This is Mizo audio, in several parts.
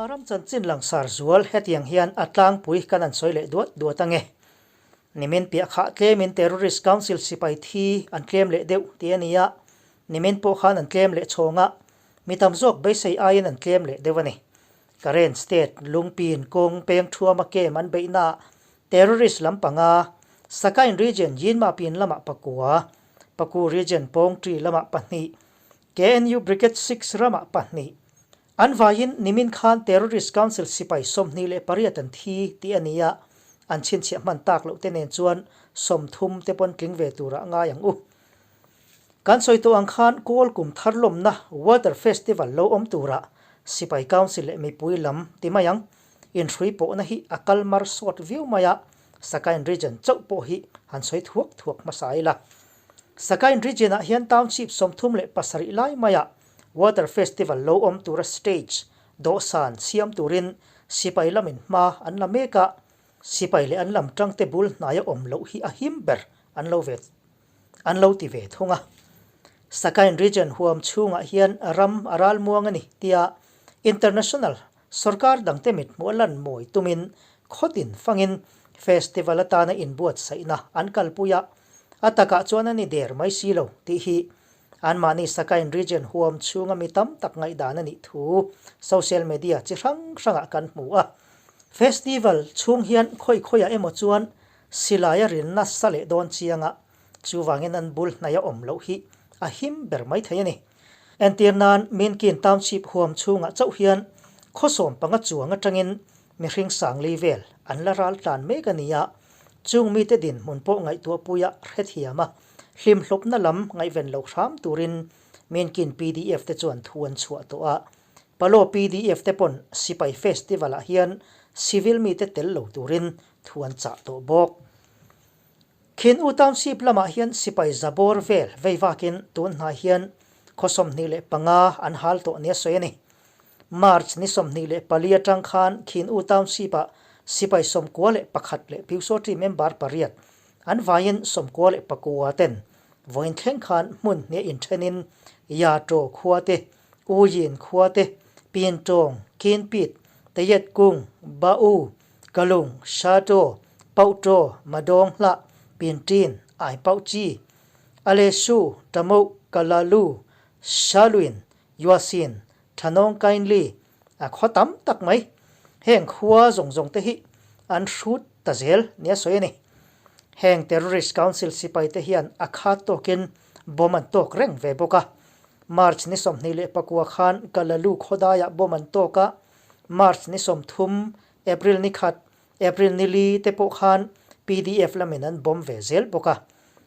Burma ram chanchin langsar zual hetiang hian a tlangpui kan an sawi leh duat duat ange. Nimin piah khah tlemin Terrorist Council sipai thi an tlem leh deuh tih a ni a, nimin pawh khan an tlem leh chhawng a, mi tam zawk beisei aiin an tlem leh deuh a ni. Karen State lungpin kawng peng thuama kem an beihnaah Terrorist lam panga, Sakain Region Yinma pin lamah pakua, Paku Region Pawngṭi lamah pahnih, KNU Brigade 6 ramah pahnih. An vaiin nimin khan Terrorist Council sipai 28 an thi tih a ni a, an chhinchhiah hman tak loh te nen chuan 30 te pawn tling ve turah ngai ang u. Kan sawi tawh ang khan Kawl kum thar lawmna Water Festival lo awm turah Sipai Council leh mipui lam ti mai ang. Inhrui pawhna hi a kal mar sawt viau mai a, Sakain Region chauh pawh hi han sawi thuak thuak hmasa ila. Sakain Region ah hian Township 37 lai maiah Water Festival lo awm tura stage, dawhsan, siam turin sipai lamin hma an la mek a, sipai leh an lam tangte bul hnaia awm loh hi a him ber an lo ve an lo ti ve thung a. Sakain Region huam chhungah hian ram a ral muang a ni tia International Sorkar dangte mithmuh a lan mawi tumin khawtin fangin festival atana inbuatsaihna an kalpui a, a takah chuan a ni der mai si lo tih hi anmahni Sakain Region huam chhunga mi tam tak ngaihdan a nih thu social media chi hrang hrangah kan hmu a. Festival chhung hian khawi khawiah emaw chuan silai a rin nasa leh dawn chianga chuvangin an bul hnaih a awm loh hi a him ber mai thei a ni. Entir nan Minkin Township huam chhungah chauh hian khawsawm panga chuang atangin mihring sangli vel an la ral tlan mek a ni a, chung mite dinhmun pawh ngaihtuahpuia hrethiam a, hlimhlawpna lam ngaihven lo hram turin Minkin PDF te chuan thu an chhuah tawh a. Palo PDF te pawn Sipai Festival ah hian civil mite tel lo turin thu an chah tawh bawk. Khin U Township lamah hian sipai zabawr vel vei vakin tun hnai hian khaw 25 an hal tawh nia sawi a ni. March ni 24 atang khan Khin U Township-ah sipai 91 leh Pyusawṭi member pariat an vaiin 99 ten vawiin thleng khan hmun hniah inthenin Ya Ṭaw khua te, U Yin khua te, Pin Ṭawng, Kin Pit, Teyet Kung, Ba U, Kalung, Sha Ṭaw, Pauh Ṭaw, Madawng Hlah, Pin Ṭin, Ai Pauh Chi, Ale Su, Ṭamoh, Kala Lu, Sha Luin, Yua Sin, Thanawng Kain Li, a khua tam tak mai. Heng khua zawng zawng te hi an hrut ta zel nia sawi a ni. Heng Terrorist Council sipai te hian a khat tawkin bomb an tawk reng ve bawk a. March ni 29 khan Kalalu khawdaiah bomb an tawk a, March ni 30, April ni khat, April ni li te pawh khan pdf lamin an bomb ve zel bawk a.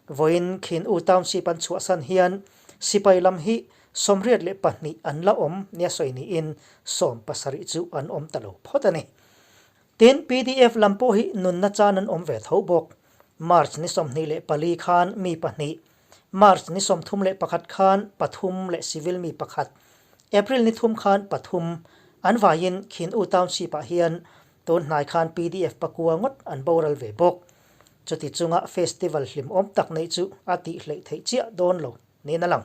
Vawiin Khin U Township an chhuahsan hian sipai lam hi 82 an la awm nia sawi niin 70 chu an awm ta lo phawt a ni. Tin, pdf lam pawh hi nunna chan an awm ve tho bawk. March ni 24 khan mi pahnih, March ni 31 khan pathum leh civil mi pakhat, April ni thum khan pathum an vaiin Khin U Township-ah hian tun hnai khan pdf pakua ngawt an boral ve bawk. Chuti chunga festival hlimawm tak neih chu a tih hleih theih chiah dawn lo niin a lang.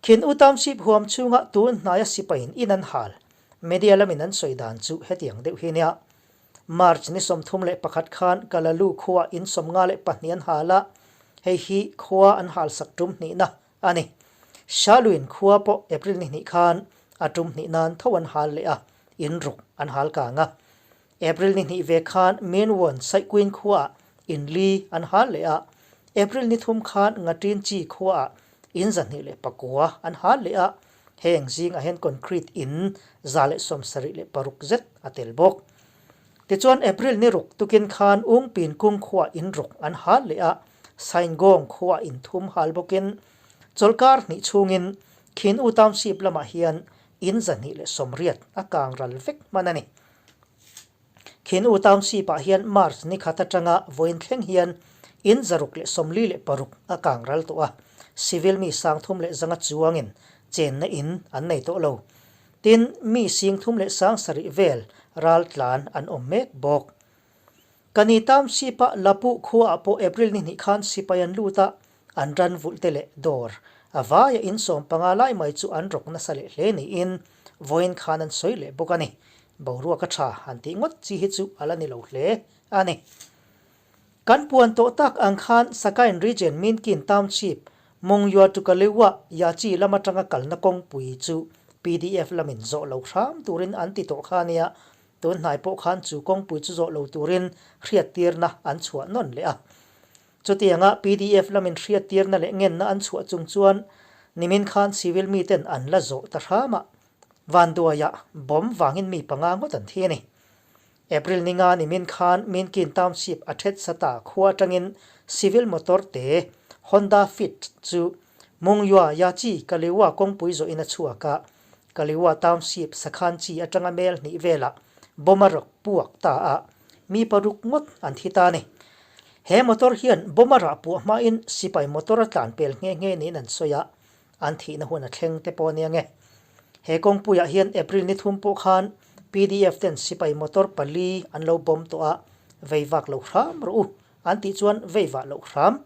Khin U Township huam chhunga tun hnaia sipaiin in an hal, media lamin an sawi dan chu hetiang deuh hi nia. March ni 31 khan Kalalu khua in 52 an hal a, hei hi khua an hal sak tum hnihna a ni. Shaluin khua pawh April ni hnih khan a tum hnih nan tho an hal leh a, in ruk an hal kang a. April ni hnih ve khan Minwon Saihkuin khuaah in li an hal leh a, April ni thum khan Ngatin Chi khuaah in 209 an hal leh a, heng zingah hian concrete in 176 zet a tel bawk. Tichuan April ni ruk tukin khan Ungpin kung khuaah in ruk an hal leh a, Saingawng khuaah in thum hal bawkin chawlhkar hnih chhungin Khin U Township lamah hian in 280 a kang ral vek hman a ni. Khin U Township-ah hian March ni khat atanga vawiin thleng hian in 646 a kang ral tawh a, civil mi 3100 chuangin chenna in an nei tawh lo. Tin, mi 37,000 vel ral tlan an awm mek bawk. Kani Township-a Lapu khuaah pawh April ni hnih khan sipai an lut a, an ran vulh te leh dawr a vaia in 15 lai mai chu an rawk nasa leh hle niin vawiin khan an sawi leh bawk a ni. Boruak a tha han tih ngawt chi hi chu a la ni lo hle a ni. Kan puan tawh tak ang khan Sakain Region Minkin Township Mongyua to Kalewa Yachi lam atanga kalna kawngpui chu pdf lamin zawh lo hram turin an ti tawh kha nia. Tun hnai pawh khan chu kawngpui chu zawh lo turin hriattirna an chhuah nawn leh a. Chutianga pdf lamin hriattirna leh ngenna an chhuah chung chuan nimin khan civil miten an la zawh ta hram a. Vanduaiah bomb vangin mi panga ngawt an thi a ni. April ninga nimin khan Minkin Township a thet sata khua atangin civil motor te Honda Fit chu Mungyua Yachi Kaliwa kawngpui zawhin a chhuak a, Kaliwa Township Sakhanchi atanga mel hnih velah bomb a rawk puak ta a, mi paruk ngawt an thi ta a ni. He motor hian bomb a rah puah hmain sipai motor a tlan pel nghe nghe niin an sawi a, an thihna hun a thleng te pawh a nia nge. He kawngpuiah hian April ni thum pawh khan pdf ten sipai motor pali an lo bawm tawh a, vei vak lo hram rawh u an tih chuan vei vah loh hram.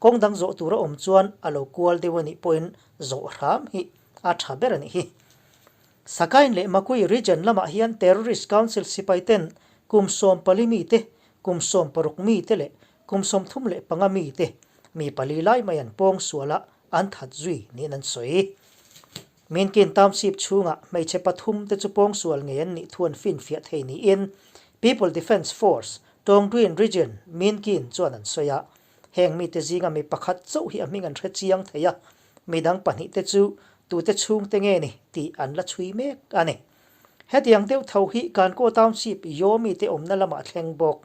Kawng dang zawh tur a awm chuan a lo kual deuh a nih pawhin zawh hram hi a tha ber a nih hi. Sakain leh Makui region lamah hian Terrorist Council sipai ten kum 14 mite, kum 16 mite leh kum 35 mite mi pali lai mai an pawng sual a, an that zui niin an sawi. Minkin Township chhungah hmeichhe pathum te chu pawngsual ngei an nih thu an finfiah thei niin People Defence Force, Tawngduin Region, Minkin chuan an sawi a. Heng mite zinga mi pakhat chauh hi a hming an hre chiang thei a, midang pahnih te chu tute chhungte nge ni tih an la chhui mek a ni. Hetiang deuh tho hi Kankaw Township Yomi te awmna lamah thleng bawk.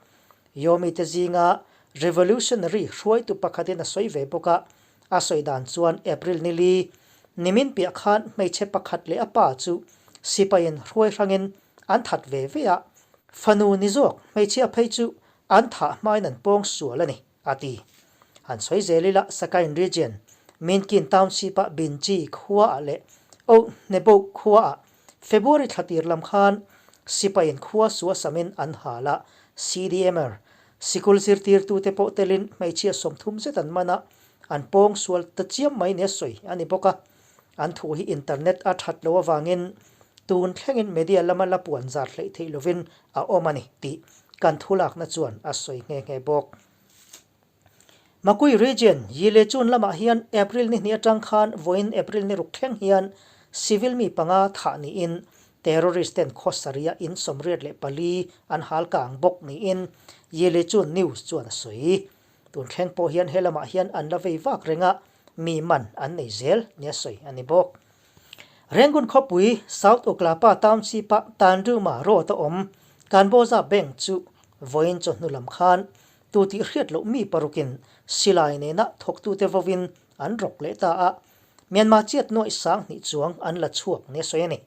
Yomi te zinga Revolutionary hruaitu pakhatin a sawi ve bawk a, a sawi dan chuan April ni li, nimin piah khan hmeichhe pakhat leh a pa chu sipaiin hruai hrangin an that ve ve a, fanu ni zawk hmeichhia phei chu an thah hmain an pawng sual a ni, a ti. An sawi zel ila Sakain Region, Minkin Township-a Binchi khuaah leh Ohnebo khuaah February thla tir lam khan sipaiin khua sua samin an hal a, CDMer, sikul zirtirtute pawh telin hmeichhia 30 zet an man a, an pawng sual ta chiam mai nia sawi a ni bawk a. An thu hi internet a that lo avangin tun thlengin media lama la puan zar hleih theih lovin a awm a ni tih kan thulakna chuan a sawi nghe nghe bawk. Makui Region, Yile Chun lamah hian April ni hnih atang khan vawiin April ni ruk thleng hian civil mi panga thah niin terrorist ten khawsaria in 84 an hal kang bawk niin Yile Chun News chuan a sawi. Tun thleng pawh hian he lamah hian an la vei vak reng a, mi man an nei zel nia sawi a ni bawk. Rangoon khawpui South Uklapa Township-a Tanruma Road a awm Kanboza Bank chu vawiin chawhnu lam khan Tu tih hriat loh mi parukin silai nena thawktute vovin an rawk leh ta a, Myanmar chiat nuaih 2000 chuang an la chhuak nia sawi a ni.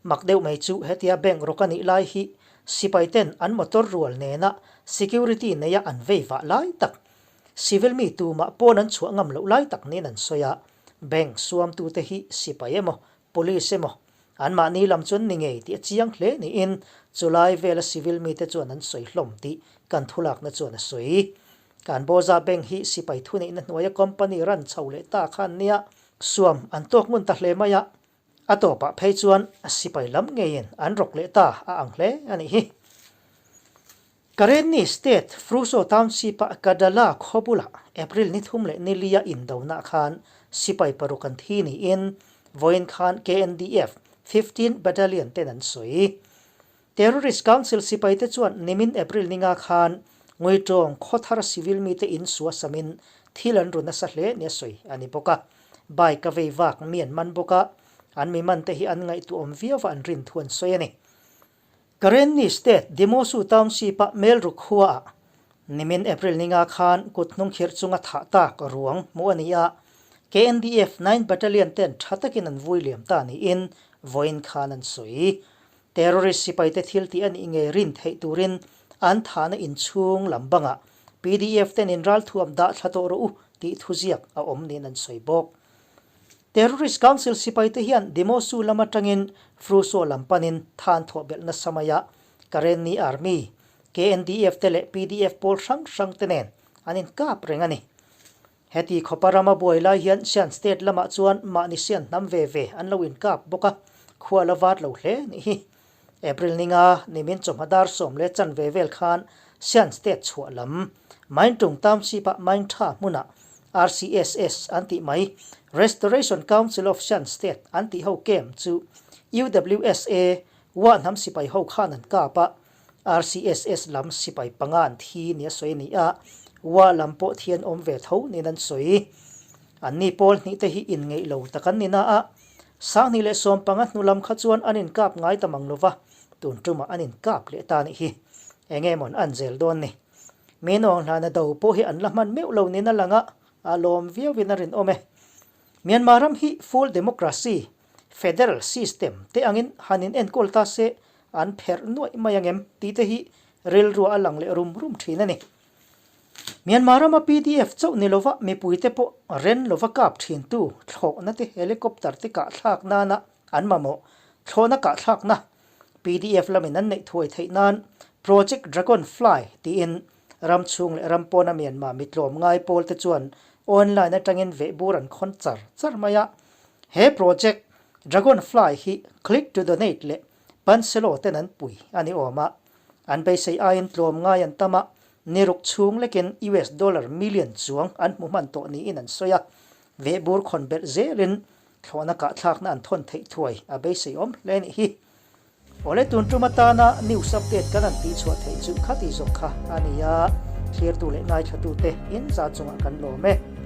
Mak deuh mai chu hetia bank rawk a nih lai hi sipai ten an motor rual nena security neia an vei vah lai tak, civil mi tumah pawn an chhuah ngam loh lai tak niin an sawi a, bank suamtute hi sipai emaw Police emaw, anmahni lam chuan ni ngei tih a chiang hle niin chulai vela civil mite chuan an sawi hlawm tih kan thulakna chuan a sawi. Kanboza Bank hi sipai thuneihna hnuaia company ran chho leh ta khan nia suam an tawk ngun ta hle mai a, a tawpah phei chuan sipai lam ngeiin an rawk leh ta a ang hle a nih hi. Karenni State Fruso Township-a Kadala khaw bulah April ni thum leh ni lia indonah khan sipai paruk an thi niin vawiin khan KNDF 15 Battalion ten an sawi. Terrorist Council sipaite chuan nimin April ni nga khan Nguitawng khawthar civil mite in sua samin thil an ru nasa hle nia sawi a ni bawk a. Bike a vei vak mi an man bawk a, an mi mante hi an ngaihtuahawm viau a an rin thu an sawi a ni. Karenni State Demosu Township-a Melru khuaah nimin April ni nga khan kut hnung khirh chunga thah tak ruang hmuh a ni a, KNDF Nine Battalion ten tha takin an vui liam ta niin vawiin khan an sawi. Terrorist sipaite thil tih a nih ngei rin theih turin an thahna inchhung lam bangah pdf ten inralthuam dah thla tawh rawh u tih thuziak a awm niin an sawi bawk. Terrorist Council sipaite hian Demosu lam atangin Fruso lam panin than thawh belh nasa mai a, Karenni Army, KNDF te leh pdf pawl hrang hrang te nen an inkap reng a ni. Heti khawpa rama buai lai hian Shan State lamah chuan mahni sian hnam ve ve an lo inkap bawk a, Khua la vat lo hle nih hi. April ninga nimin chawhma dar 10 leh chanve vel khan Shan State chhuah lam Maintung Township-ah Maintha hmunah RCSS an tih mai Restoration Council of Shan State an tih ho camp chu UWSA Wa hnam sipai ho khan an kap a, RCSS lam sipai panga an thi nia sawi a ni a, Wa lam pawh thi an awm ve tho niin an sawi. Anni pawl hnih te hi inngeih lo tak an ni na a, 2015 hnu lam kha chuan an inkap ngai ta mang lova, tun tumah an inkap leh ta nih hi. Enge mawn an zel dawn ni. Mi nawng hlana do pawh hi an la hman meuh lo niin a lang a, a lawm viauin a rinawm e. Myanmar ram hi full democracy, federal system te angin han in enkawl ta se an pherh nuaih mai angem tih te hi rilruah a lang leh rum rum thin a ni. Myanmar rama pdf chauh ni lova mipuite pawh ren lova kap thintu thlawhna te helicopter te kahthlak nana an mamawh thlawhna kahthlakna pdf lamin an neih thuai theih nan Project Dragon Fly tiin ram chhung leh ram pawna Myanmar mitlawm ngai pawl te chuan online atangin vehbur an khawn char char mai a. He Project Dragon Fly hi Click to Donate leh Panselo ten an pui a ni awm a, an beisei aiin tlawm ngai an tam a, ni ruk chhung lekin US dollar million chuang an hmu hman tawh niin an sawi a, vehbur khawn belh zelin thlawhna kahthlakna an thawn theih thuai a beisei awm hle nih hi. Awle tun tum atana news update kan han tihchhuah theih chu khati zawk kha a ni a, thlirtu leh ngaithlatute in za chungah kan lawm e.